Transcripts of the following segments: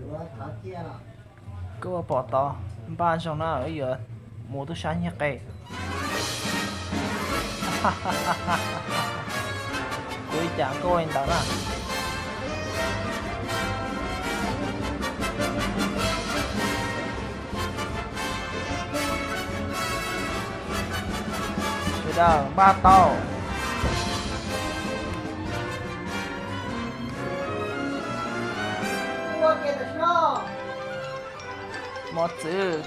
Koj ua pom tod, npaj zoo na, wb yuav mus tub sab nyiag qe. Kuv ua li cas koj ua li ntawd na. Sawv daws npaj tau. Mos txwv,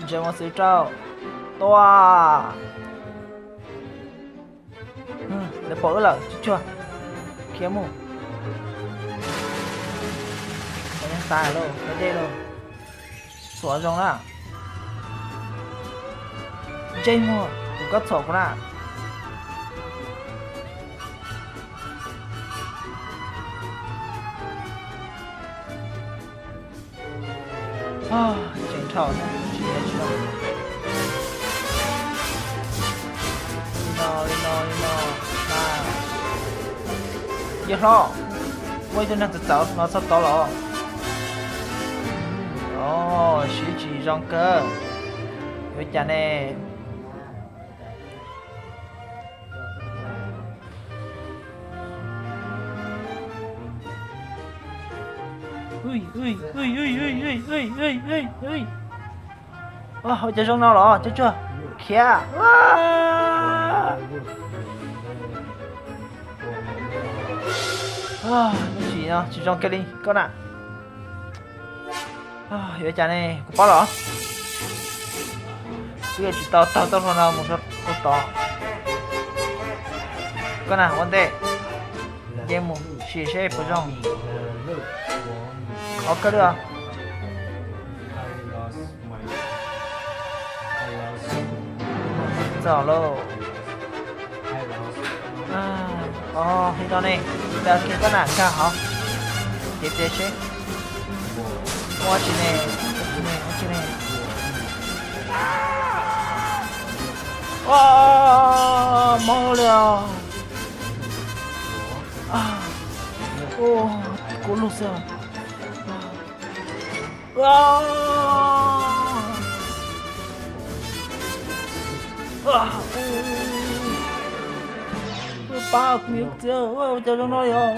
ntsia mos txwv rau. Tua. Lawv pom wb lawm, tsuag tsuag. Khiav mus. Lawv yeej tas lawm, lawv dej lawm. Xuav zoo na. Ntsej muag, kuv koj txhom kuv na. Tseem dhau na, tsis yog tsis dhau. Li no, li no, li no. Yawg hlob, muaj ib tug neeg txawv txawv no txog tod los. Os, siv tsis zoo kawg. Yuav cas ne? Ua cas zoo no los, tsuag tsuag. Khiav. Tsis, tsis zoo kiag li koj na. Yuav cas ne, kuv paub los. Twb tsis tau taug txoj hlua no mus rau tod. Koj na, ua ntej, nce mus sim seb puas zoo. Qhov kawg li os. Txog lauj. Os, li no ne, tag kiag koj na, nkag hauv. Cev tes seb. Ua tsi ne, ua tsi ne, ua tsi ne. Ua, mob li os. Kua lug xwb. Pab kuv niam txiv, ua cas zoo no yog.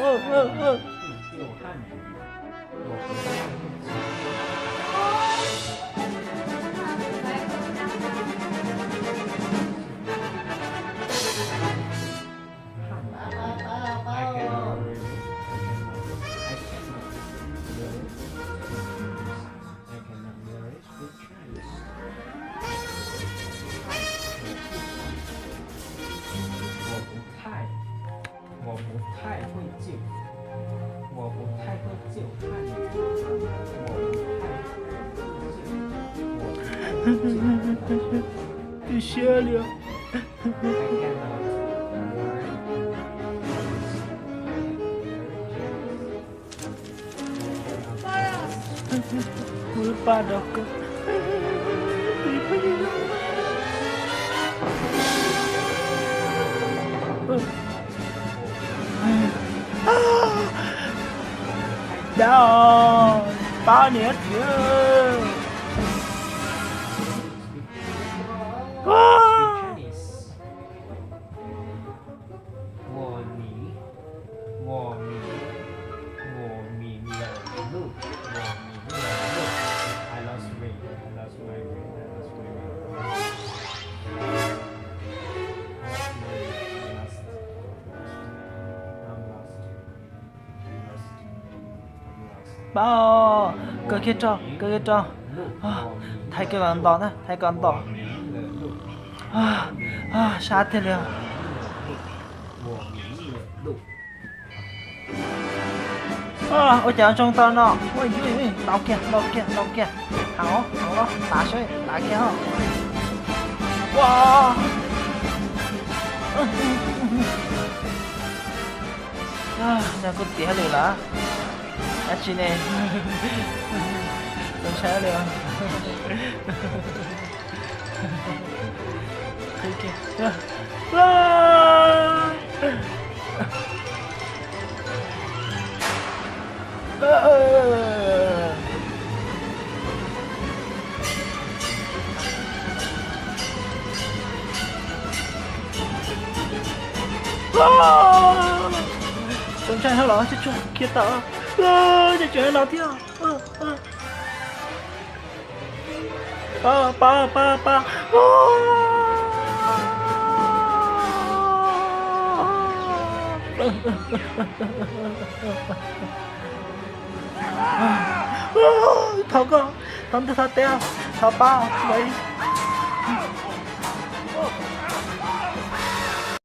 Siab li. Kuv pab rau koj. Dab, pab niam txiv. Pab, kaw kiag rau, kaw kiag rau. Thaij kiag kom ntom na, thaij kom ntom. Sab tiag li. Ua cas zoo tau no. Ntaus kiag, ntaus kiag, ntaus kiag. Haus, haus los, tav seb, tav kiag os. Ua, no kuj tiav lawm lawm. Dab tsi ne? Zoo saib li. Qhib kiag. Txaus ntshai heev los tsuag tsuag khiav tawm. Ces tseem no thiab. Pa, pa, pa, pa. Thov koj, thov ntawd thov teb, thov pab, thov ib